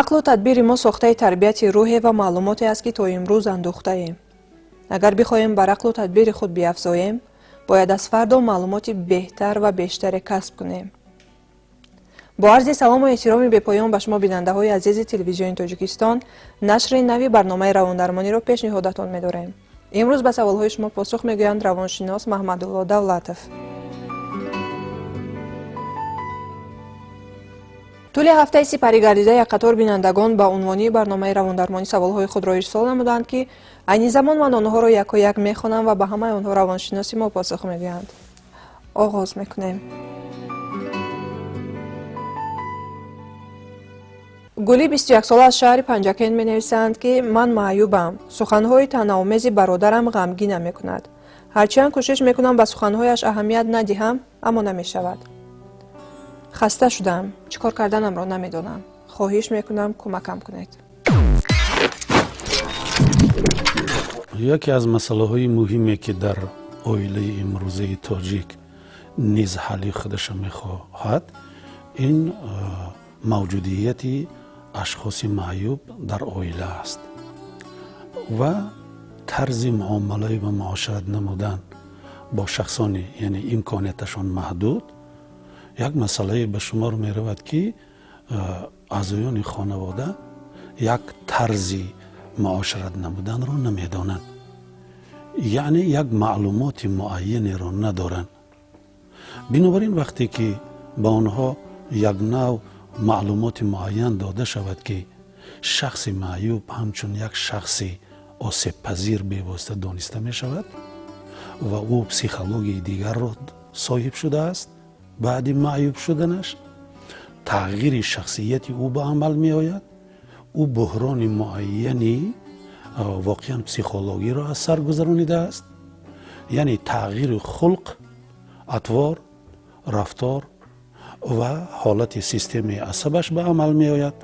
Ақлу тадбири мо сохтаи тарбияти рӯҳе ва маълумоте аст, ки то имрӯз андӯхтаем. Агар бихоҳем бар ақлу тадбири худ биафзоем, бояд аз фардо маълумоти беҳтар ва бештаре касб кунем. Бо арзи салому эҳтироми бепоён ба шумо, бинандаҳои азизи Телевизиони Тоҷикистон, нашри нави барномаи равондармониро пешниҳодатон медорем. Имрӯз ба саволҳои шумо посух мегӯянд равоншинос Маҳмадулло Давлатов. Тӯли ҳафтаи сипарӣ гардида як қатор бинандагон ба унвони барномаи равондармонӣ саволҳои худро ирсол намуданд, ки айни замон ман онҳоро яко як мехонам ва ба ҳамаи онҳо равоншиноси мо посух мегӯянд. Оғоз мекунем. Гули 21сола аз шаҳри Панҷакент менависанд, ки ман маъюбам. Суханҳои таънаомези бародарам ғамгинам мекунад. Ҳарчанд кӯшиш мекунам ба суханҳояш аҳамият надиҳам, аммо намешавад. Хаста шудам, чӣ кор карданамро намедонам. Хоҳиш мекунам, кӯмакам кунед. Яке аз масъалаҳои муҳиме, ки дар оилаи имрӯзаи тоҷик низ ҳалли худаша мехоҳад, ин мавҷудияти ашхоси маъюб дар оила аст ва тарзи муомалаи ва муошират намудан бо шахсони, яъне имконияташон маҳдуд, як масъалае ба шумор меравад, ки аъзоёни хонавода як тарзи муошират намуданро намедонанд, яъне як маълумоти муайянеро надоранд. Бинобар ин, вақте ки ба онҳо як нав маълумоти муайян дода шавад, ки шахси маъюб ҳамчун як шахси осебпазир бевосита дониста мешавад ва ӯ психологияи дигарро соҳиб шудааст, баъди маъюб шуданаш тағйири шахсияти ӯ ба амал меояд, ӯ буҳрони муайяни воқеан психологиро аз сар гузаронидааст, яъне тағйири хулқ, атвор, рафтор ва ҳолати системаи асабаш ба амал меояд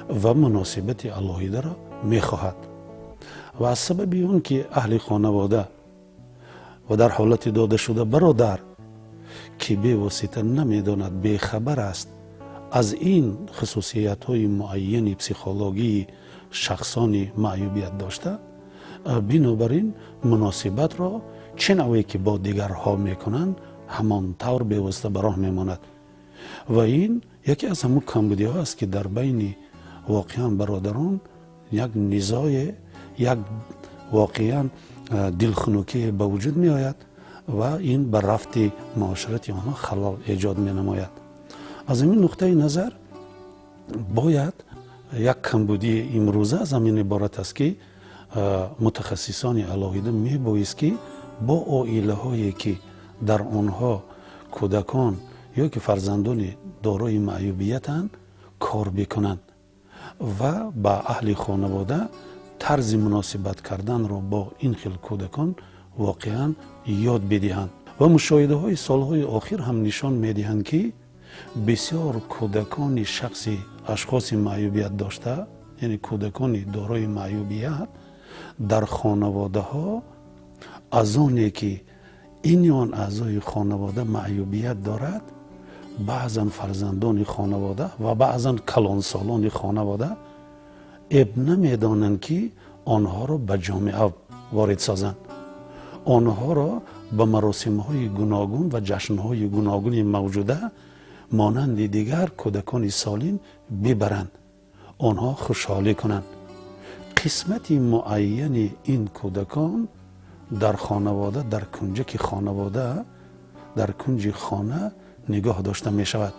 ва муносибати алоҳидаро мехоҳад. Ва аз сабаби он ки аҳли хонавода ва дар ҳолати додашуда бародар, ки бевосита намедонад, бехабар аст аз ин хусусиятҳои муайяни психологии шахсони маъюбият дошта, бинобар ин муносибатро чӣ навъе ки бо дигарҳо мекунанд, ҳамон тавр бевосита ба роҳ мемонад. Ва ин яке аз ҳамун камбудиҳо аст, ки дар байни воқеан бародарон як низое, як воқеан дилхунукие ба вуҷуд меояд ва ин ба рафти муоширати онҳо халал эҷод менамояд. Аз ҳамин нуқтаи назар бояд як камбудии имрӯза аз ҳамин иборат аст, ки мутахассисони алоҳида мебоист, ки бо оилаҳое, ки дар онҳо кӯдакон ё ки фарзандони дорои маъюбиятанд, кор бикунанд ва ба аҳли хонавода тарзи муносибат карданро бо ин хел кӯдакон воқеан ёд бидиҳанд. Ва мушоҳидаҳои солҳои охир ҳам нишон медиҳанд, ки бисёр кӯдакони шахси ашхоси маъюбият дошта, яъне кӯдакони дорои маъюбият дар хонаводаҳо, аз оне ки ин ё он аъзои хонавода маъюбият дорад, баъзан фарзандони хонавода ва баъзан калонсолони хонавода эб намедонанд, ки онҳоро ба ҷомеа ворид созанд, онҳоро ба маросимҳои гуногун ва ҷашнҳои гуногуни мавҷуда монанди дигар кӯдакони солим бибаранд, онҳо хушҳолӣ кунанд. Қисмати муайяни ин кӯдакон дар хонавода, дар кунҷаки хонавода, дар кунҷи хона нигоҳ дошта мешавад,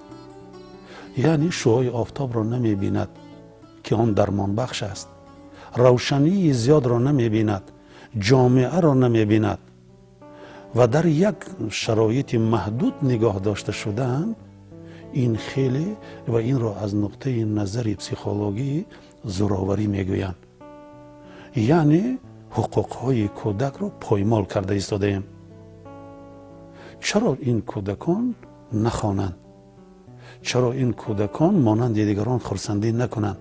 яъне шуои офтобро намебинад, ки он дармонбахш аст, равшании зиёдро намебинад, ҷомеаро намебинад ва дар як шароити маҳдуд нигоҳ дошта шудаанд. Ин хеле ва инро аз нуқтаи назари психологӣ зӯроварӣ мегӯянд, яъне ҳуқуқҳои кӯдакро поймол карда истодаем. Чаро ин кӯдакон нахонанд? Чаро ин кӯдакон монанди дигарон хурсандӣ накунанд?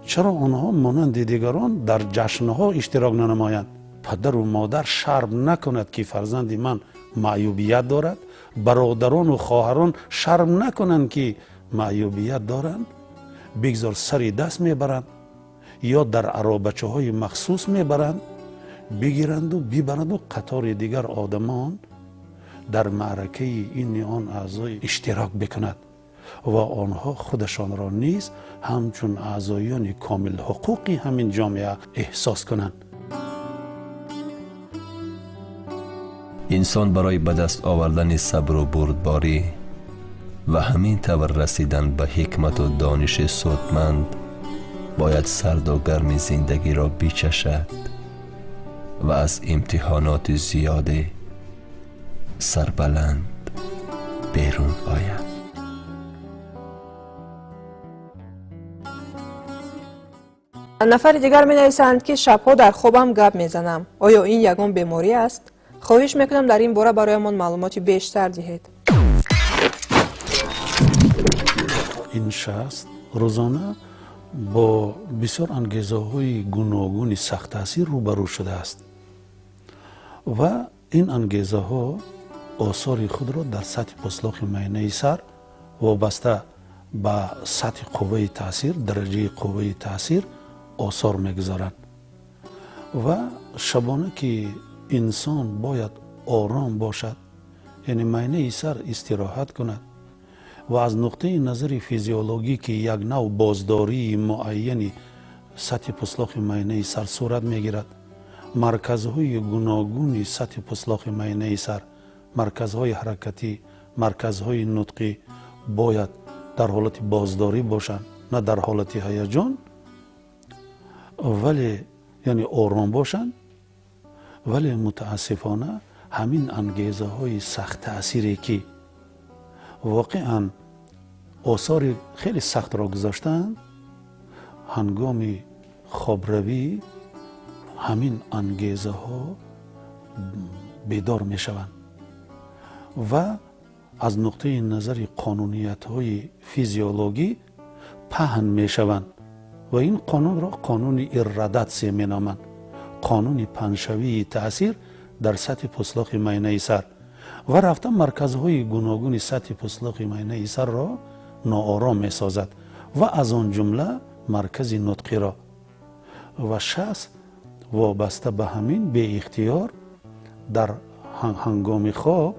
Чаро онҳо монанди дигарон дар ҷашнҳо иштирок нанамоянд? Падару модар шарм накунад, ки фарзанди ман маъюбият дорад, бародарону хоҳарон шарм накунанд, ки маъюбият доранд. Бигзор сари даст мебаранд ё дар аробачаҳои махсус мебаранд, бигиранду бибаранду қатори дигар одамон дар маъракаи ини он аъзои иштирок бикунад ва онҳо худашонро низ ҳамчун аъзоёни комилҳуқуқи ҳамин ҷомеа эҳсос кунанд. Инсон барои ба даст овардани сабру бурдборӣ ва ҳамин тавр расидан ба ҳикмату дониши судманд бояд сарду гарми зиндагиро бичашад ва аз имтиҳоноти зиёде сарбаланд берун ояд. Нафари дигар менависанд, ки шабҳо дар хобам гап мезанам. Оё ин ягон беморӣ аст? Хоҳиш мекунам, дар ин бора бароямон маълумоти бештар диҳед. Ин шахс рӯзона бо бисёр ангезаҳои гуногуни сахттаъсир рӯбарӯ шудааст ва ин ангезаҳо осори худро дар сатҳи пӯслоқи майнаи сар вобаста ба сатҳи қувваи таъсир, дараҷаи қувваи таъсир осор мегузоранд. Ва шабона ки инсон бояд ором бошад, яъне майнаи сар истироҳат кунад ва аз нуқтаи назари физиологӣ, ки як нав боздории муайяни сатҳи пӯслоқи майнаи сар сурат мегирад, марказҳои гуногуни сатҳи пӯслоқи майнаи сар, марказҳои ҳаракатӣ, марказҳои нутқӣ бояд дар ҳолати боздорӣ бошанд, на дар ҳолати ҳаяҷон, вале яъне ором бошанд. Вале мутаассифона ҳамин ангезаҳои сахттаъсире, ки воқеан осори хеле сахтро гузоштаанд, ҳангоми хобравӣ ҳамин ангезаҳо бедор мешаванд ва аз нуқтаи назари қонуниятҳои физиологӣ паҳн мешаванд ва ин қонунро қонуни иррадатсия меноманд, қонуни паҳншавии таъсир дар сатҳи пӯслоқи майнаи сар ва рафта марказҳои гуногуни сатҳи пӯслоқи майнаи сарро ноором месозад ва аз он ҷумла маркази нутқиро. Ва шахс вобаста ба ҳамин беихтиёр дар ҳангоми хоб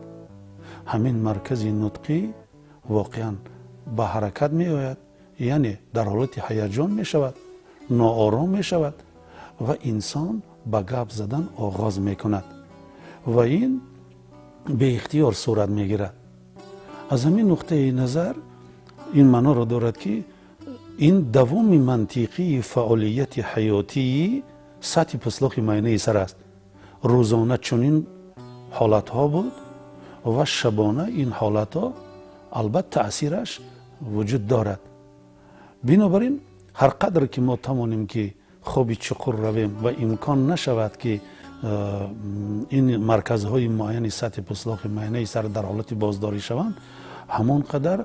ҳамин маркази нутқӣ воқеан ба ҳаракат меояд, яъне дар ҳолати ҳаяҷон мешавад, ноором мешавад ва инсон ба гап задан оғоз мекунад ва ин беихтиёр сурат мегирад. Аз ҳамин нуқтаи назар ин маъноро дорад, ки ин давоми мантиқии фаъолияти ҳаётии сатҳи пӯслоқи майнаи сар аст. Рӯзона чунин ҳолатҳо буд ва шабона ин ҳолатҳо албатта таъсираш вуҷуд дорад. Бинобар ин ҳар қадр ки мо тавонем, ки хоби чуқур равем ва имкон нашавад, ки ин марказҳои муайяни сатҳи пӯслоқи майнаи сар дар ҳолати боздорӣ шаванд, ҳамон қадар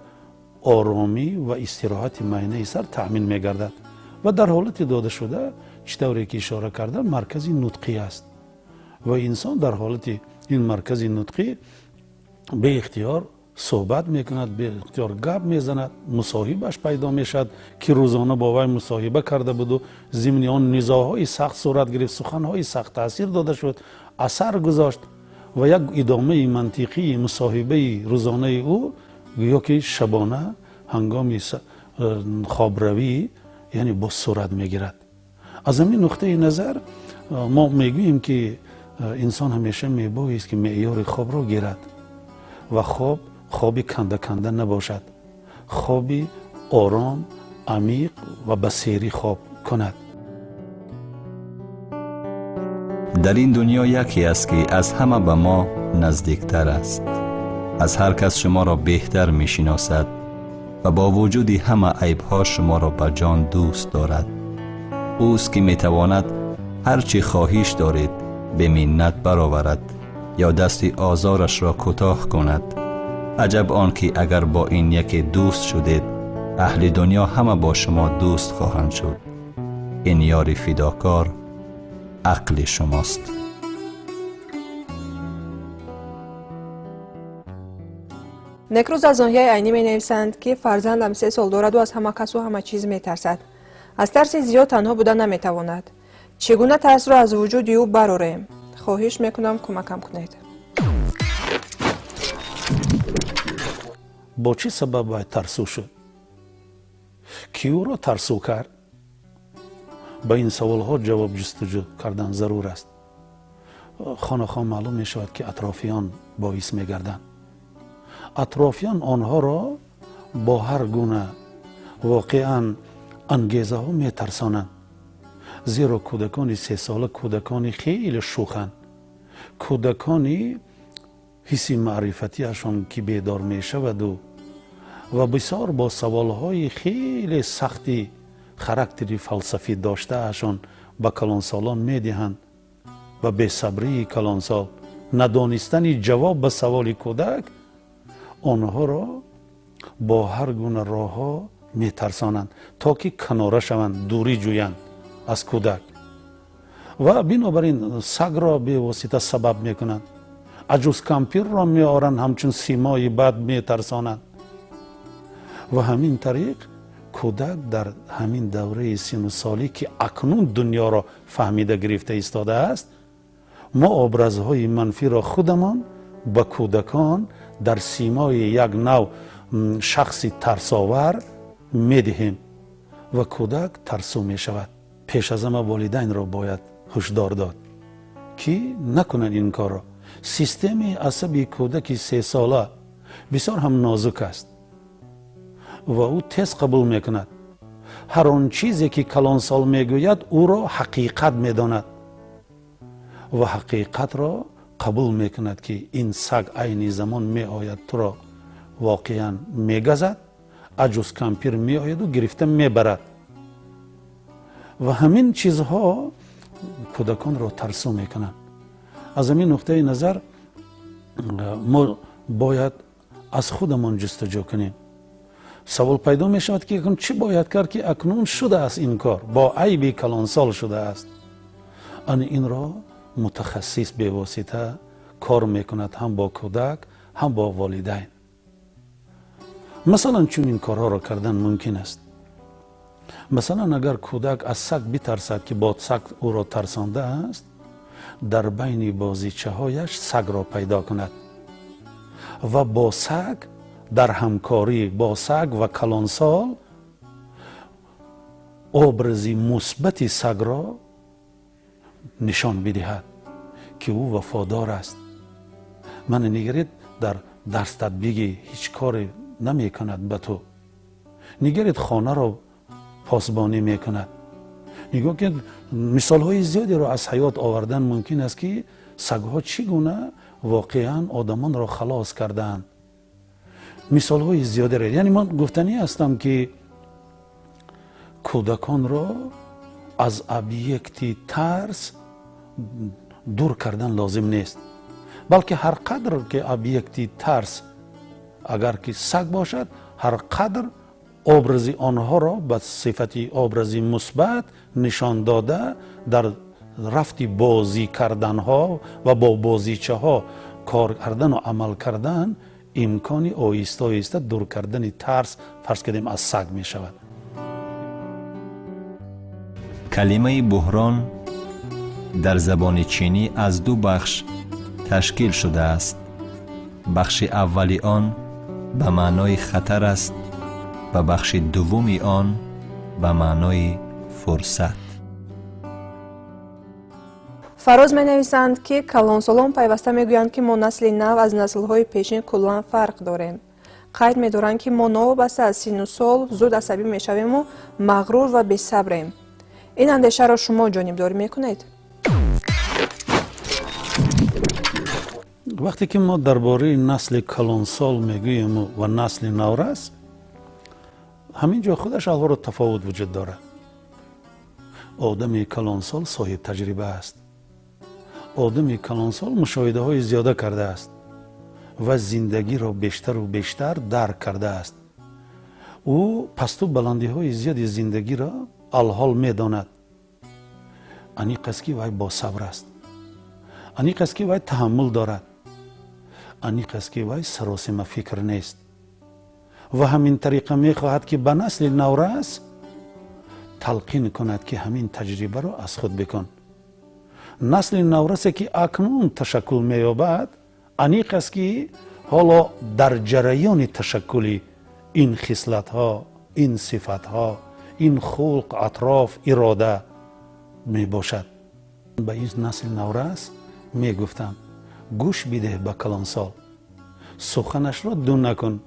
оромӣ ва истироҳати майнаи сар таъмин мегардад. Ва дар ҳолати додашуда, чӣ тавре ки ишора кардам, маркази нутқӣ аст ва инсон дар ҳолати ин маркази нутқӣ беихтиёр суҳбат мекунад, беихтиёр гап мезанад, мусоҳибаш пайдо мешавад, ки рӯзона бо вай мусоҳиба карда буду зимни он низоъҳои сахт сурат гирифт, суханҳои сахт таъсир дода шуд, асар гузошт ва як идомаи мантиқии мусоҳибаи рӯзонаи ӯ гӯё ки шабона ҳангоми хобравӣ яъне боз сурат мегирад. Аз ҳамин нуқтаи назар мо мегӯем, ки инсон ҳамеша мебоист, ки меъёри хобро гирад ва хоб хоби канда-канда набошад, хоби ором, амиқ ва ба серӣ хоб кунад. Дар ин дунё яке аст, ки аз ҳама ба мо наздиктар аст, аз ҳар кас шуморо беҳтар мешиносад ва бо вуҷуди ҳама айбҳо шуморо ба ҷон дӯст дорад. Ӯст, ки метавонад ҳар чӣ хоҳиш доред беминнат бароварад ё дасти озорашро кӯтоҳ кунад. Аҷаб он ки агар бо ин яке дӯст шудед, аҳли дунё ҳама бо шумо дӯст хоҳанд шуд. Ин ёри фидокор ақли шумост. Некрӯз аз ноҳияи Айнӣ менависанд, ки фарзандам 3 сол дораду аз ҳама касу ҳама чиз метарсад. Аз тарси зиёд танҳо буда наметавонад. Чӣ гуна тарсро аз вуҷуди ӯ барорем? Хоҳиш мекунам, кӯмакам кунед. Бо чӣ сабаб вай тарсу шуд? Кӣ ӯро тарсу кард? Ба ин саволҳо ҷавоб ҷустуҷӯ кардан зарур аст. Хонахон маълум мешавад, ки атрофиён боис мегарданд. Атрофиён онҳоро бо ҳар гуна воқеан ангезаҳо метарсонанд, зеро кӯдакони 3-сола кӯдакони хеле шӯханд, кӯдакони ҳисси маърифатиашон ки бедор мешаваду ва бисёр бо саволҳои хеле сахти характери фалсафӣ доштаашон ба калонсолон медиҳанд ва бесабрии калонсол, надонистани ҷавоб ба саволи кӯдак онҳоро бо ҳар гуна роҳҳо метарсонанд, то ки канора шаванд, дурӣ ҷӯянд аз кӯдак. Ва бинобар ин сагро бевосита сабаб мекунанд, аҷузкампирро меоранд, ҳамчун симои бад метарсонанд. Ва ҳамин тариқ кӯдак дар ҳамин давраи сину солӣ, ки акнун дунёро фаҳмида гирифта истодааст, мо образҳои манфиро худамон ба кӯдакон дар симои як нав шахси тарсовар медиҳем ва кӯдак тарсу мешавад. Пеш аз ҳама волидайнро бояд ҳушдор дод, ки накунанд ин корро. Системаи асаби кӯдаки 3-сола бисёр ҳам нозук аст ва ӯ тез қабул мекунад. Ҳар он чизе ки калонсол мегӯяд, ӯро ҳақиқат медонад ва ҳақиқатро қабул мекунад, ки ин саг айни замон меояд, туро воқеан мегазад, аҷуз кампир меояду гирифта мебарад. Ва ҳамин чизҳо кӯдаконро тарсу мекунанд. Аз ҳамин нуқтаи назар мо бояд аз худамон ҷустуҷӯ кунем. Савол пайдо мешавад, ки акнун чӣ бояд кард, ки акнун шудааст ин кор, бо айби калонсол шудааст. Ана инро мутахассис бевосита кор мекунад ҳам бо кӯдак, ҳам бо волидайн. Масалан, чунин корҳоро кардан мумкин аст. Масалан, агар кӯдак аз саг битарсад, ки бо саг ӯро тарсондааст, дар байни бозичаҳояш сагро пайдо кунад ва бо саг дар ҳамкорӣ бо саг ва калонсол образи мусбати сагро нишон бидиҳад, ки ӯ вафодор аст. Мана нигаред, дар дарс татбиқи ҳеҷ коре намекунад ба ту. Нигаред, хонаро посбонӣ мекунад. Нигоҳ кунед, мисолҳои зиёдеро аз ҳаёт овардан мумкин аст, ки сагҳо чӣ гуна воқеан одамонро халос кардаанд. Мисолҳои зиёдеро. Яъне ман гуфтанӣ ҳастам, ки кӯдаконро аз объекти тарс дур кардан лозим нест, балки ҳар қадр ки объекти тарс агар ки саг бошад, ҳар қадр образи онҳоро ба сифати образи мусбат нишон дода, дар рафти бозӣ карданҳо ва бо бозичаҳо кор кардану амал кардан имкони оҳиста оҳиста дур кардани тарс, фарз кардем, аз саг мешавад. Калимаи буҳрон дар забони чинӣ аз ду бахш ташкил шудааст. Бахши аввали он ба маънои хатар аст ва бахши дуввуми он ба маънои фурсат. Фароз менависанд, ки калонсолон пайваста мегӯянд, ки мо насли нав аз наслҳои пешин куллан фарқ дорем. Қайд медоранд, ки мо новобаста аз сину сол зуд асабӣ мешавему мағрур ва бесабрем. Ин андешаро шумо ҷонибдорӣ мекунед? Вақте ки мо дар бораи насли калонсол мегӯем ва насли наврас, ҳамин ҷо худаш алҳоро тафовут вуҷуд дорад. Одами калонсол соҳиб таҷриба аст. Одами калонсол мушоҳидаҳои зиёда кардааст ва зиндагиро бештару бештар дарк кардааст. Ӯ пасту баландиҳои зиёди зиндагиро алҳол медонад. Аниқ аст, ки вай босабр аст. Аниқ аст, ки вай таҳаммул дорад. Аниқ аст, ки вай саросима фикр нест. Ва ҳамин тариқа мехоҳад, ки ба насли наврас талқин кунад, ки ҳамин таҷрибаро аз худ бикун. Насли наврасе, ки акнун ташаккул меёбад, аниқ аст, ки ҳоло дар ҷараёни ташаккули ин хислатҳо, ин сифатҳо, ин хулқ, атроф, ирода мебошад. Ба ин насли наврас мегуфтам: гӯш бидеҳ ба калонсол, суханашро ду накун,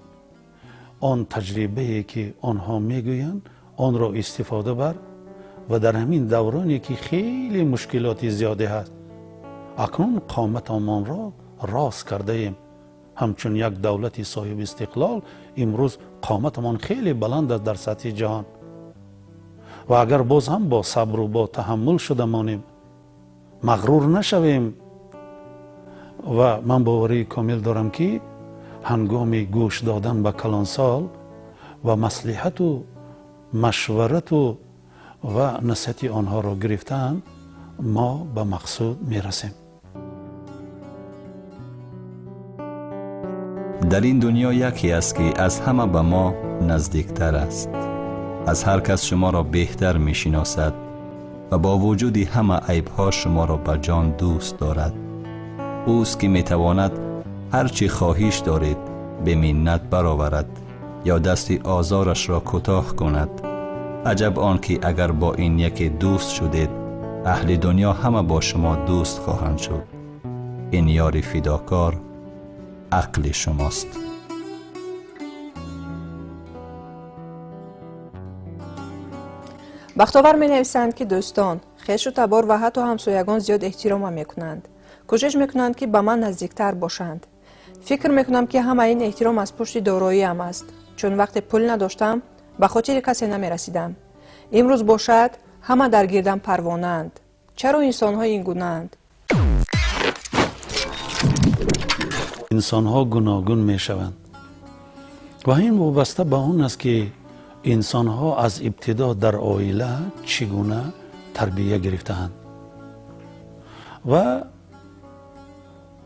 он таҷрибае, ки онҳо мегӯянд, онро истифода бар. Ва дар ҳамин давроне, ки хеле мушкилоти зиёде ҳаст, акнун қоматамонро рост кардаем ҳамчун як давлати соҳиби истиқлол. Имрӯз қоматамон хеле баланд аст дар сатҳи ҷаҳон. Ва агар боз ҳам бо сабру бо таҳаммул шуда монем, мағрур нашавем, ва ман боварии комил дорам, ки ҳангоми гӯш додан ба калонсол ва маслиҳату машварату ва насиҳати онҳоро гирифтан, мо ба мақсуд мерасем. Дар ин дунё яке аст, ки аз ҳама ба мо наздиктар аст, аз ҳар кас шуморо беҳтар мешиносад ва бо вуҷуди ҳама айбҳо шуморо ба ҷон дӯст дорад. Ӯст, ки метавонад ҳар чӣ хоҳиш доред, беминнат бароварад ё дасти озорашро кӯтоҳ кунад. Аҷаб он ки агар бо ин яке дӯст шудед, аҳли дунё ҳама бо шумо дӯст хоҳанд шуд. Ин ёри фидокор ақли шумост. Бахтовар менависанд, ки дӯстон, хешу табор ва ҳатто ҳамсоягон зиёд эҳтиромам мекунанд, кӯшиш мекунанд, ки ба ман наздиктар бошанд. Фикр мекунам, ки ҳама ин эҳтиром аз пушти дороиам аст, чун вақте пул надоштам, ба хотири касе намерасидам. Имрӯз бошад, ҳама дар гирдам парвонаанд. Чаро инсонҳо ин гунаанд? Инсонҳо гуногун мешаванд ва ин вобаста ба он аст, ки инсонҳо аз ибтидо дар оила чӣ гуна тарбия гирифтаанд. Ва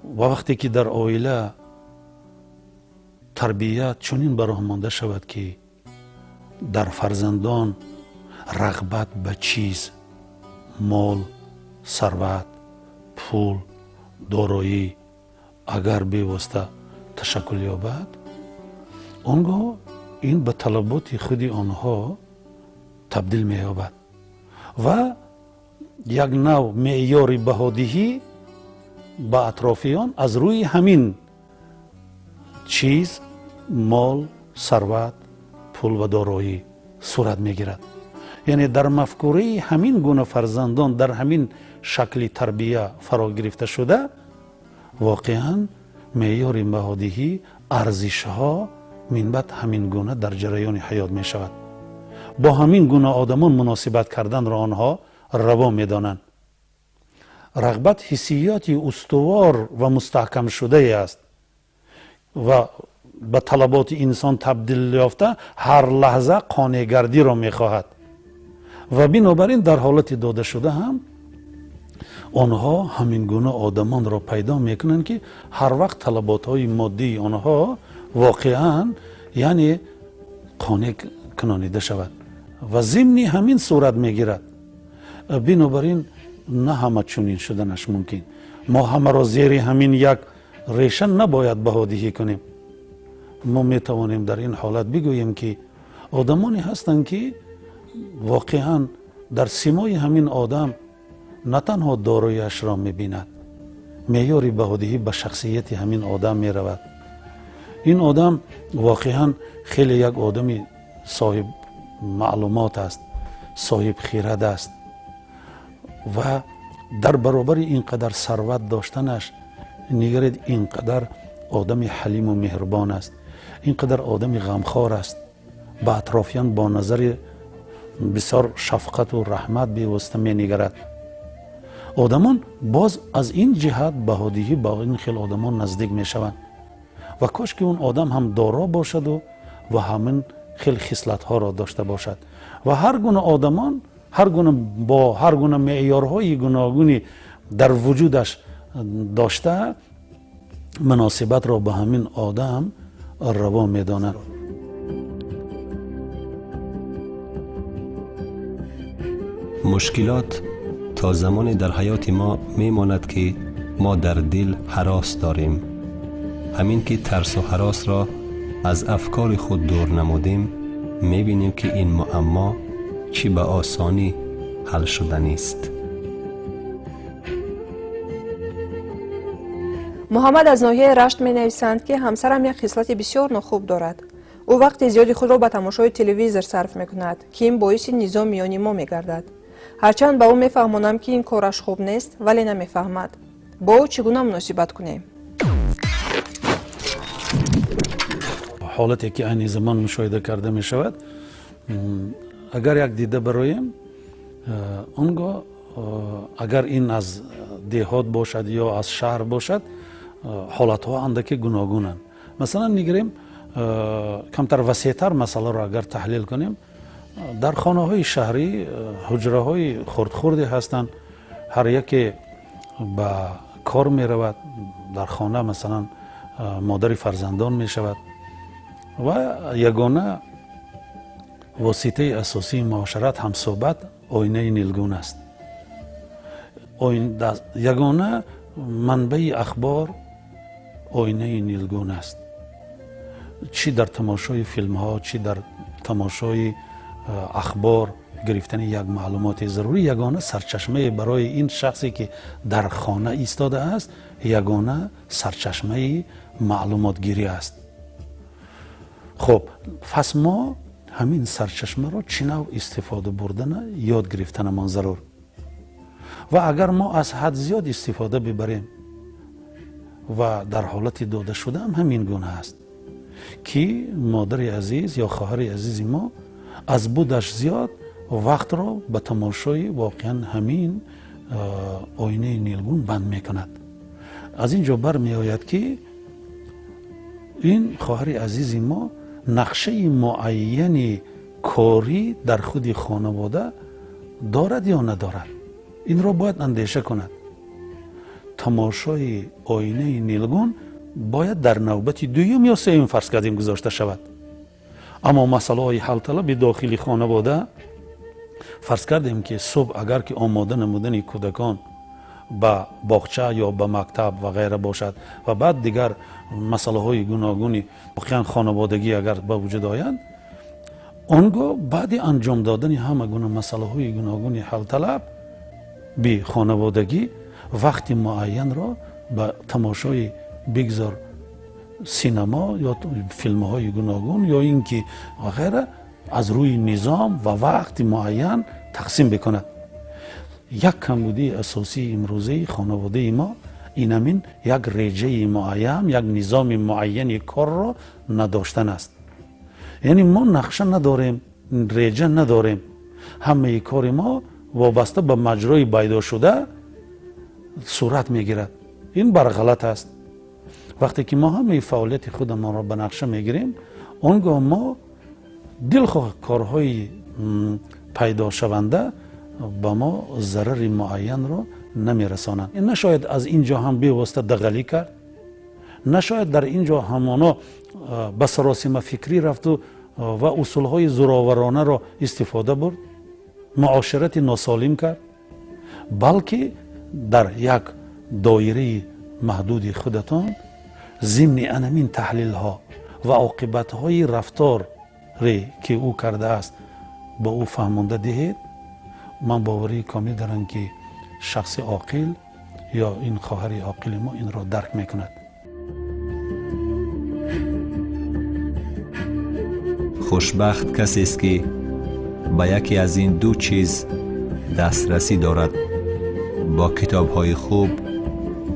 вақте ки дар оила тарбия чунин ба роҳ монда шавад, ки дар фарзандон рағбат ба чиз, мол, сарват, пул, дороӣ агар бевосита ташаккул ёбад, он гоҳ ин ба талаботи худи онҳо табдил меёбад ва як нав меъёри баҳодиҳӣ ба атрофиён аз рӯи ҳамин чиз, мол, сарват, пул ва дороӣ сурат мегирад. Яъне дар мафкураи ҳамин гуна фарзандон, дар ҳамин шакли тарбия фаро гирифта шуда, воқеан меъёри баҳодиҳӣ, арзишҳо минбаъд ҳамин гуна дар ҷараёни ҳаёт мешавад. Бо ҳамин гуна одамон муносибат карданро онҳо раво медонанд. Рағбат ҳиссиёти устувор ва мустаҳкамшудае аст ва ба талаботи инсон табдил ёфта, ҳар лаҳза қонеъгардиро мехоҳад. Ва бинобар ин дар ҳолати додашуда ҳам онҳо ҳамин гуна одамонро пайдо мекунанд, ки ҳар вақт талаботҳои моддии онҳо воқеан, яъне, қонеъ кунонида шавад ва зимни ҳамин сурат мегирад. Бинобар ин на ҳама чунин шуданаш мумкин. Мо ҳамаро зери ҳамин як реша набояд баҳодиҳӣ кунем. Мо метавонем дар ин ҳолат бигӯем, ки одамоне ҳастанд, ки воқеан дар симои ҳамин одам на танҳо дорояшро мебинад, меъёри баҳодиҳӣ ба шахсияти ҳамин одам меравад. Ин одам воқеан хеле як одами соҳиб маълумот аст, соҳиб хирад аст ва дар баробари ин қадар сарват доштанаш, нигаред, ин қадар одами ҳалиму меҳрубон аст, ин қадар одами ғамхор аст, ба атрофиён бо назари бисёр шафқату раҳмат бевосита менигарад. Одамон боз аз ин ҷиҳат баҳодиҳӣ ба ин хел одамон наздик мешаванд. Ва кош ки он одам ҳам доро бошаду ва ҳамин хел хислатҳоро дошта бошад. Ва ҳар гуна одамон, ҳар гуна, бо ҳар гуна меъёрҳои гуногуни дар вуҷудаш дошта, муносибатро ба ҳамин одам раво медонад. Мушкилот то замоне дар ҳаёти мо мемонад, ки мо дар дил ҳарос дорем. Ҳамин ки тарсу ҳаросро аз афкори худ дур намудем, мебинем, ки ин муаммо чӣ ба осонӣ ҳал шуданист. Муҳаммад аз ноҳияи Рашт менависанд, ки ҳамсарам як хислати бисёр нохуб дорад. Ӯ вақти зиёди худро ба тамошои телевизор сарф мекунад, ки ин боиси низом миёни мо мегардад. Ҳарчанд ба ӯ мефаҳмонам, ки ин кораш хуб нест, вале намефаҳмад. Бо ӯ чӣ гуна муносибат кунем? Ҳолате ки айни замон мушоҳида карда мешавад, агар як дида бароем, он гоҳ агар ин аз деҳот бошад ё аз шаҳр бошад, ҳолатҳо андаке гуногунанд. Масалан, мегирем, камтар васеътар масъаларо агар таҳлил кунем, дар хонаҳои шаҳрӣ ҳуҷраҳои хурдхурде ҳастанд, ҳар яке ба кор меравад, дар хона масалан модари фарзандон мешавад ва ягона воситаи асосии муошират, ҳамсӯҳбат оинаи нилгун аст. Ягона манбаи ахбор оинаи нилгун аст. Чӣ дар тамошои филмҳо, чӣ дар тамошои ахбор гирифтани як маълумоти зарурӣ, ягона сарчашмае барои ин шахсе ки дар хона истодааст, ягона сарчашмаи маълумотгирӣ аст. Хуб, пас мо ҳамин сарчашмаро чӣ навъ истифода бурдана ёд гирифтанамон зарур. Ва агар мо аз ҳад зиёд истифода бибарем ва дар ҳолати дода шудаам ҳамин гуна аст, ки модари азиз ё хоҳари азизи мо аз будаш зиёд вақтро ба тамошои воқеан ҳамин оинаи нилгун банд мекунад. Аз ин ҷо бармеояд, ки ин хоҳари азизи мо нақшаи муайяни корӣ дар худи хонавода дорад ё надорад, инро бояд андеша кунад. Тамошои оинаи нилгун бояд дар навбати дуюм ё сеюм, фарз кардем, гузошта шавад. Аммо масъалаҳои ҳалталаби дохили хонавода, фарз кардем, ки субҳ агар ки омода намудани кӯдакон ба боғча ё ба мактаб ва ғайра бошад ва баъд дигар масъалаҳои гуногуни воқеан хонаводагӣ агар ба вуҷуд оянд, он гоҳ баъди анҷом додани ҳама гуна масъалаҳои гуногуни ҳалталаб би хонаводагӣ вақти муайянро ба тамошои бигзор синемо ё филмҳои гуногун ё ин ки ва ғайра аз рӯи низом ва вақти муайян тақсим бикунад. Як камбудии асосии имрӯзаи хонаводаи мо инамин як реҷаи муайян, як низоми муайяни корро надоштан аст. Яъне мо нақша надорем, реҷа надорем, ҳамаи кори мо вобаста ба маҷрои пайдошуда сурат мегирад. Ин барғалат аст. Вақте ки мо ҳамаи фаъолияти худамонро ба нақша мегирем, он гоҳ мо дилхоҳ корҳои пайдошаванда ба мо зарари муайянро намерасонанд. Нашояд аз ин ҷо ҳам бевосита дағалӣ кард, нашояд дар ин ҷо ҳамоно ба саросима фикрӣ рафту ва усулҳои зӯроваронаро истифода бурд, муоширати носолим кард, балки дар як доираи маҳдуди худатон зимни анамин таҳлилҳо ва оқибатҳои рафторе ки ӯ кардааст ба ӯ фаҳмонда диҳед. Ман боварии комил дорам, ки шахси оқил ё ин хоҳари оқили мо инро дарк мекунад. Хушбахт касест, ки ба яке аз ин ду чиз дастрасӣ дорад: бо китобҳои хуб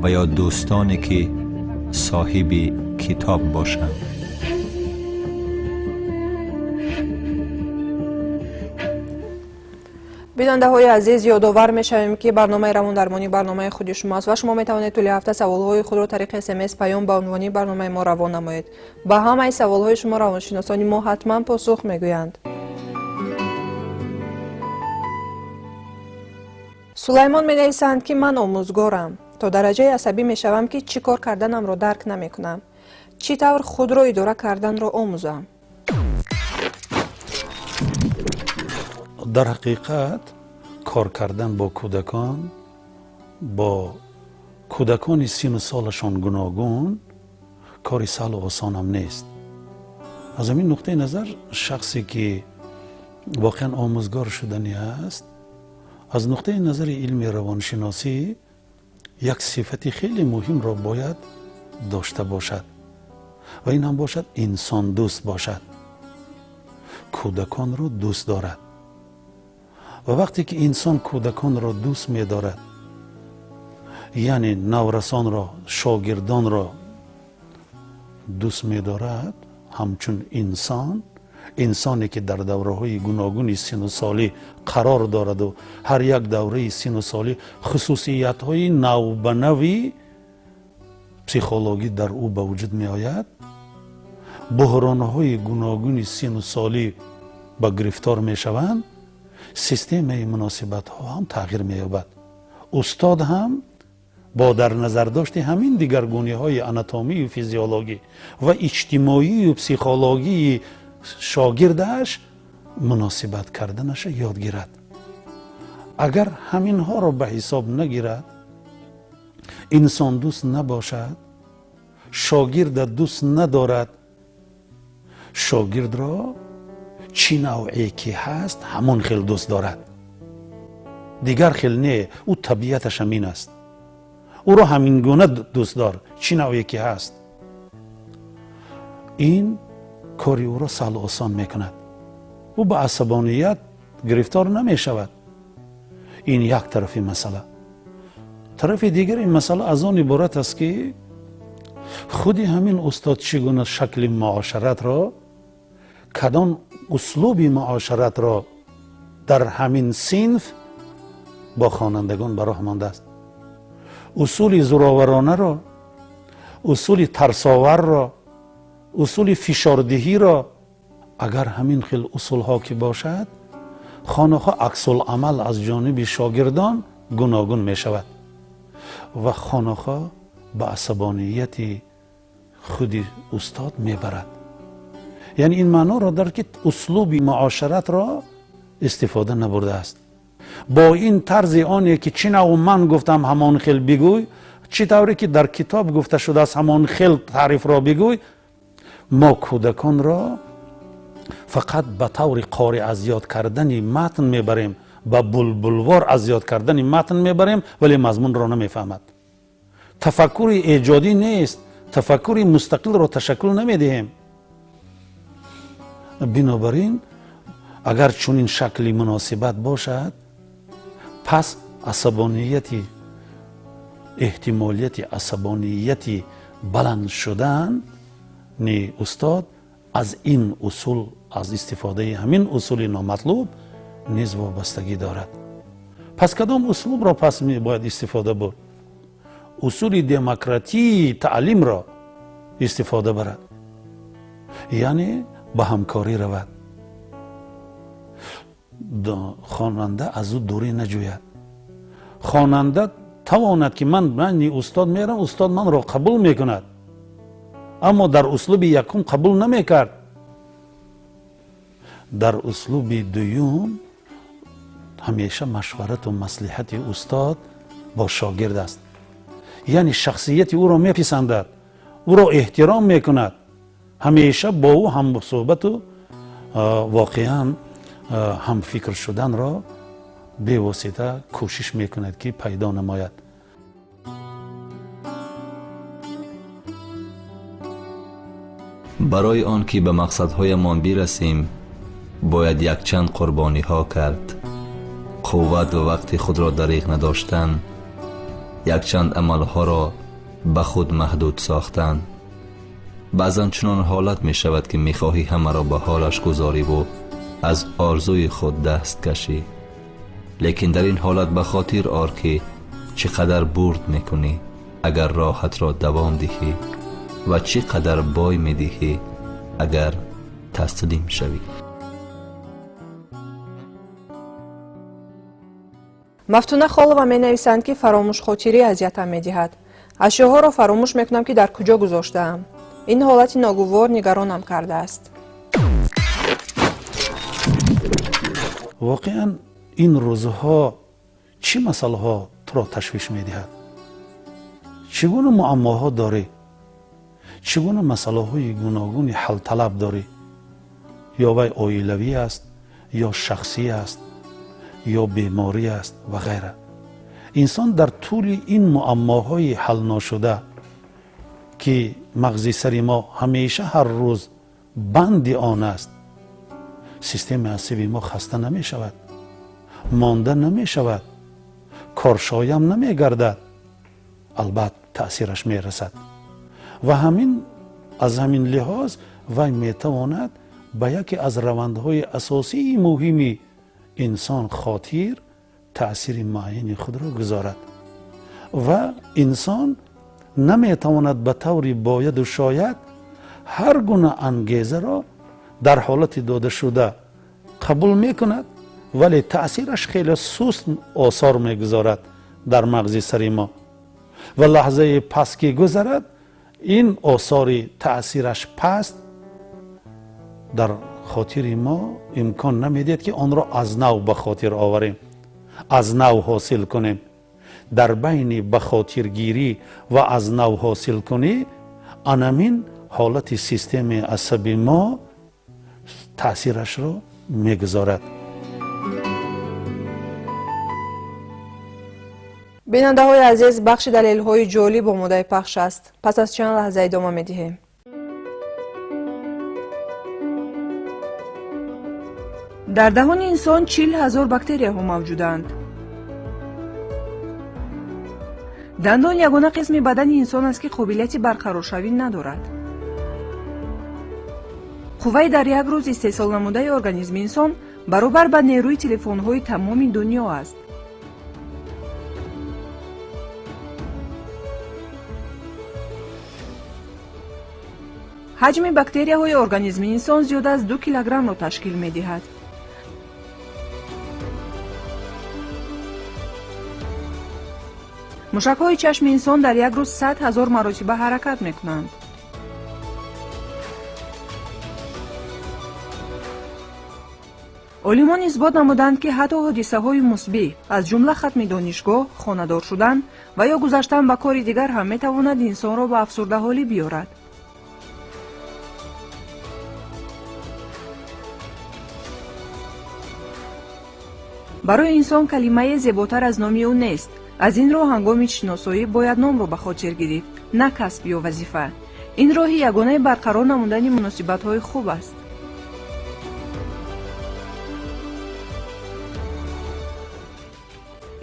ва ё дӯстоне, ки соҳиби китоб бошанд. Бинандаҳои азиз, ёдовар мешавем, ки барномаи равондармонӣ барномаи худи шумоаст ва шумо метавонед тӯли ҳафта саволҳои худро тариқи СМС паём ба унвони барномаи мо равон намоед. Ба ҳамаи саволҳои шумо равоншиносони мо ҳатман посух мегӯянд. Сулаймон менависанд, ки ман омӯзгорам. То дараҷаи асабӣ мешавам, ки чӣ кор карданамро дарк намекунам. Чӣ тавр худро идора карданро омӯзам? Дар ҳақиқат, Кор кардан бо кӯдакон, бо кӯдакони сину солашон гуногун, кори саҳлу осонам нест. Аз ҳамин нуқтаи назар шахсе ки воқеан омӯзгор шудани аст, аз нуқтаи назари илми равоншиносӣ як сифати хеле муҳимро бояд дошта бошад ва ин ҳам бошад инсондӯст бошад, кӯдаконро дӯст дорад. Ва вақте ки инсон кӯдаконро дӯст медорад, яъне наврасонро, шогирдонро дӯст медорад, ҳамчун инсон, инсоне ки дар давраҳои гуногуни сину солӣ қарор дораду ҳар як давраи сину солӣ хусусиятҳои навбанави психологӣ дар ӯ ба вуҷуд меояд, буҳронҳои гуногуни сину солӣ ба гирифтор мешаванд, системаи муносибатҳо ҳам тағйир меёбад. Устод ҳам бо дар назардошти ҳамин дигаргуниҳои анатомию физиологӣ ва иҷтимоию психологии шогирдаш муносибат карданаша ёд гирад. Агар ҳаминҳоро ба ҳисоб нагирад, инсондӯст набошад, шогирда дӯст надорад, шогирдро чӣ навъе ки ҳаст ҳамон хел дӯст дорад, дигар хел не, ӯ табиаташ ҳамин аст, ӯро ҳамин гуна дӯст дор, чӣ навъе ки ҳаст. Ин кори ӯро саҳлу осон мекунад, ӯ ба асабоният гирифтор намешавад. Ин як тарафи масъала. Тарафи дигари масъала аз он иборат аст ки худи ҳамин устод чӣ гуна шакли муошаратро, кадом услуби муошаратро дар ҳамин синф бо хонандагон ба роҳ мондааст. Усули зӯроваронаро, усули тарсоварро, усули фишордиҳиро, агар ҳамин хел усулҳо ки бошад, хонахо аксуламал аз ҷониби шогирдон гуногун мешавад ва хонахо ба асабонияти худи устод мебарад. Яъне ин маъноро дорад ки услуби муошаратро истифода набурдааст. Бо ин тарзи оне ки чӣ навъ ман гуфтам ҳамон хел бигӯй, чӣ тавре ки дар китоб гуфта шудааст ҳамон хел таърифро бигӯй, мо кӯдаконро фақат ба таври қори аз ёд кардани матн мебарем, ба булбулвор аз ёд кардани матн мебарем, вале мазмунро намефаҳмад. Тафаккури эҷодӣ нест, тафаккури мустақилро ташаккул намедиҳем. Бинобар ин агар чунин шакли муносибат бошад, пас асабонияти, эҳтимолияти асабонияти баланд шудани устод аз ин усул, аз истифодаи ҳамин усули номатлуб низ вобастагӣ дорад. Пас кадом услубро пас бояд истифода бурд? Усули демократии таълимро истифода барад, яъне ба ҳамкорӣ равад, хонанда аз ӯ дурӣ наҷӯяд, хонанда тавонад ки ман байни устод мерам, устод манро қабул мекунад, аммо дар услуби якум қабул намекард, дар услуби дуюм ҳамеша машварату маслиҳати устод бо шогирд аст. Яъне шахсияти ӯро меписандад, ӯро эҳтиром мекунад, ҳамеша бо ӯ ҳамсӯҳбату воқеан ҳамфикр шуданро бевосита кӯшиш мекунад ки пайдо намояд. Барои он ки ба мақсадҳоямон бирасем, бояд якчанд қурбониҳо кард. Қувват ва вақти худро дариғ надоштан, якчанд амалҳоро ба худ маҳдуд сохтан. Баъзан чунон ҳолат мешавад ки мехоҳӣ ҳамаро ба ҳолаш гузориву аз орзуи худ даст кашӣ. Лекин дар ин ҳолат ба хотир ор ки чӣ қадар бурд мекунӣ агар роҳатро давом диҳӣ ва чӣ қадар бой медиҳӣ агар таслим шавӣ. Мафтуна Холова менависанд ки фаромӯшхотирӣ азиятам медиҳад. Ашёҳоро фаромӯш мекунам ки дар куҷо гузоштаам. Ин ҳолати ногувор нигаронам кардааст. Воқеан Ин рӯзҳо чӣ масъалаҳо туро ташвиш медиҳад? Чӣ гуна муаммоҳо дорӣ? Чӣ гуна масъалаҳои гуногуни ҳалталаб дорӣ? Ё вай оилавӣ аст, ё шахсӣ аст, ё беморӣ аст ва ғайра. Инсон дар тӯли ин муаммоҳои ҳалношуда, ки мағзи сари мо ҳамеша ҳар рӯз банди он аст, системаи асаби мо хаста намешавад, монда намешавад, коршоям намегардад, албатта таъсираш мерасад. Ва ҳамин аз ҳамин лиҳоз вай метавонад ба яке аз равандҳои асосии муҳими инсон хотир таъсири муайяни худро гузорад ва инсон наметавонад ба таври бояду шояд ҳар гуна ангезаро дар ҳолати додашуда қабул мекунад, вале таъсираш хеле суст осор мегузорад дар мағзи сари мо ва лаҳзаи пас ки гузарад, ин осори таъсираш паст дар хотири мо имкон намедиҳад, ки онро аз нав ба хотир оварем, аз нав ҳосил кунем. Дар байни ба хотиргирӣ ва аз нав ҳосилкунӣ анамин ҳолати системаи асаби мо таъсирашро мегузорад. Бинандаҳои азиз, бахши далелҳои ҷолиб омодаи пахш аст. Пас аз чанд лаҳза идома медиҳем. Дар даҳони инсон 40 000 бактерияҳо мавҷуданд. Дандон ягона қисми бадани инсон аст, ки қобилияти барқароршавӣ надорад. Қувваи дар як рӯз истеҳсол намудаи организми инсон баробар ба нерӯи телефонҳои тамоми дунё аст. Ҳаҷми бактерияҳои организми инсон зиёда аз 2 килограммро ташкил медиҳад. Мушакҳои чашми инсон дар як рӯз 100 000 маротиба ҳаракат мекунанд. Олимон исбот намуданд, ки ҳатто ҳодисаҳои мусбӣ, аз ҷумла хатми донишгоҳ, хонадор шудан ва ё гузаштан ба кори дигар ҳам метавонад инсонро ба афсурдаҳолӣ биёрад. Барои инсон калимае зеботар аз номи ӯ нест. Аз ин рӯ ҳангоми шиносоӣ бояд номро ба хотир гирифт, на касб ё вазифа. Ин роҳи ягонаи барқарор намудани муносибатҳои хуб аст.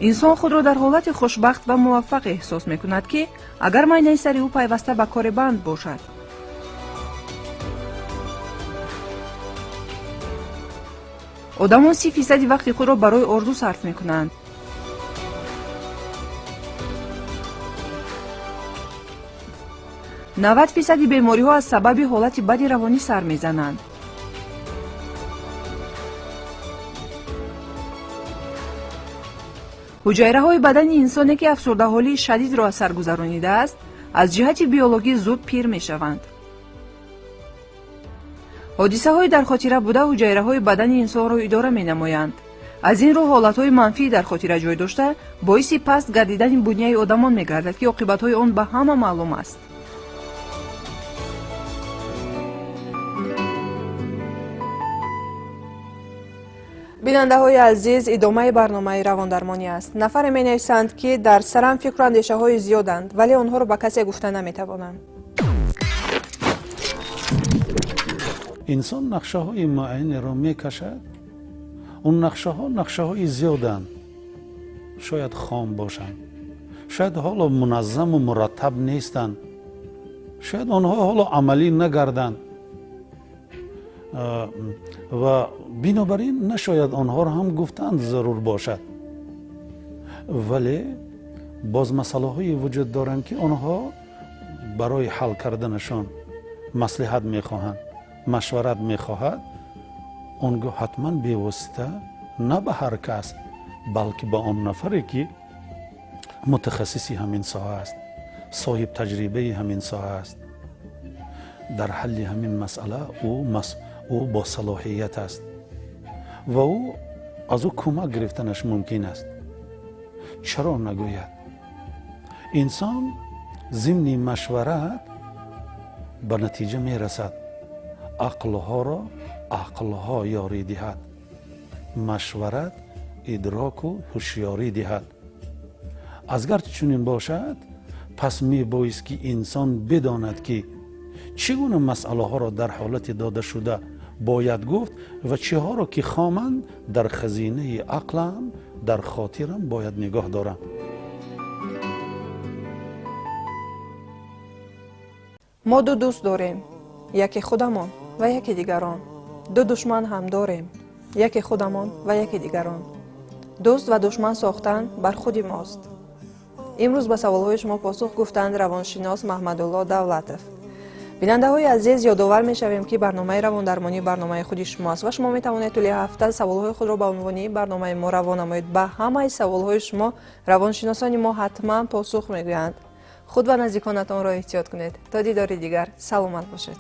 Инсон худро дар ҳолати хушбахт ва муваффақ эҳсос мекунад, ки агар майнаи сари ӯ пайваста ба коре банд бошад. Одамон 30% вақти худро барои орзу сарф мекунанд. 90% бемориҳо аз сабаби ҳолати бади равонӣ сар мезананд. Ҳуҷайраҳои бадани инсоне, ки афсурдаҳолии шадидро аз сар гузаронидааст, аз ҷиҳати биологӣ зуд пир мешаванд. Ҳодисаҳои дар хотира буда ҳуҷайраҳои бадани инсонро идора менамоянд. Аз ин рӯ ҳолатҳои манфии дар хотира ҷой дошта боиси паст гардидани буняи одамон мегардад, ки оқибатҳои он ба ҳама маълум аст. Бинандаҳои азиз, идомаи барномаи равондармонӣ аст. Нафаре менависанд, ки дар сарам фикру андешаҳои зиёданд, вале онҳоро ба касе гуфта наметавонам. Инсон нақшаҳои муайянеро мекашад. Он нақшаҳо нақшаҳои зиёданд, шояд хом бошанд, шояд ҳоло муназзаму мураттаб нестанд, шояд онҳо ҳоло амалӣ нагарданд ва бинобар ин нашояд онҳоро ҳам гуфтан зарур бошад. Вале боз масъалаҳое вуҷуд доранд, ки онҳо барои ҳал карданашон маслиҳат мехоҳанд, машварат мехоҳад. Он гоҳ ҳатман бевосита на ба ҳар кас, балки ба он нафаре, ки мутахассиси ҳамин соҳа аст, соҳиб таҷрибаи ҳамин соҳа аст, дар ҳалли ҳамин масъала ӯ бо салоҳият аст ва ӯ Аз ӯ кӯмак гирифтанаш мумкин аст. Чаро нагӯяд? Инсон зимни машварат ба натиҷа мерасад. Ақлҳоро ақлҳо ёрӣ диҳад, машварат идроку ҳушёрӣ диҳад. Азгарчи чунин бошад, пас мебоист ки инсон бидонад, ки чӣ гуна масъалаҳоро дар ҳолати додашуда бояд гуфт ва чиҳоро ки хоманд, дар хазинаи ақлам, дар хотирам бояд нигоҳ дорам. Мо ду дӯст дорем, яке худамон ва яке дигарон. Ду душман ҳам дорем, яке худамон ва яке дигарон. Дӯст ва душман сохтан бар худи мост. Имрӯз ба саволҳои шумо посух гуфтанд равоншинос Маҳмадулло Давлатов. Бинандаҳои азиз, ёдовар мешавем, ки барномаи равондармонӣ барномаи худи шумо аст ва шумо метавонед тӯли ҳафта саволҳои худро ба унвони барномаи мо равон намоед. Ба ҳамаи саволҳои шумо равоншиносони мо ҳатман посух мегӯянд. Худ ва наздиконатонро эҳтиёт кунед. То дидори дигар, саломат бошед.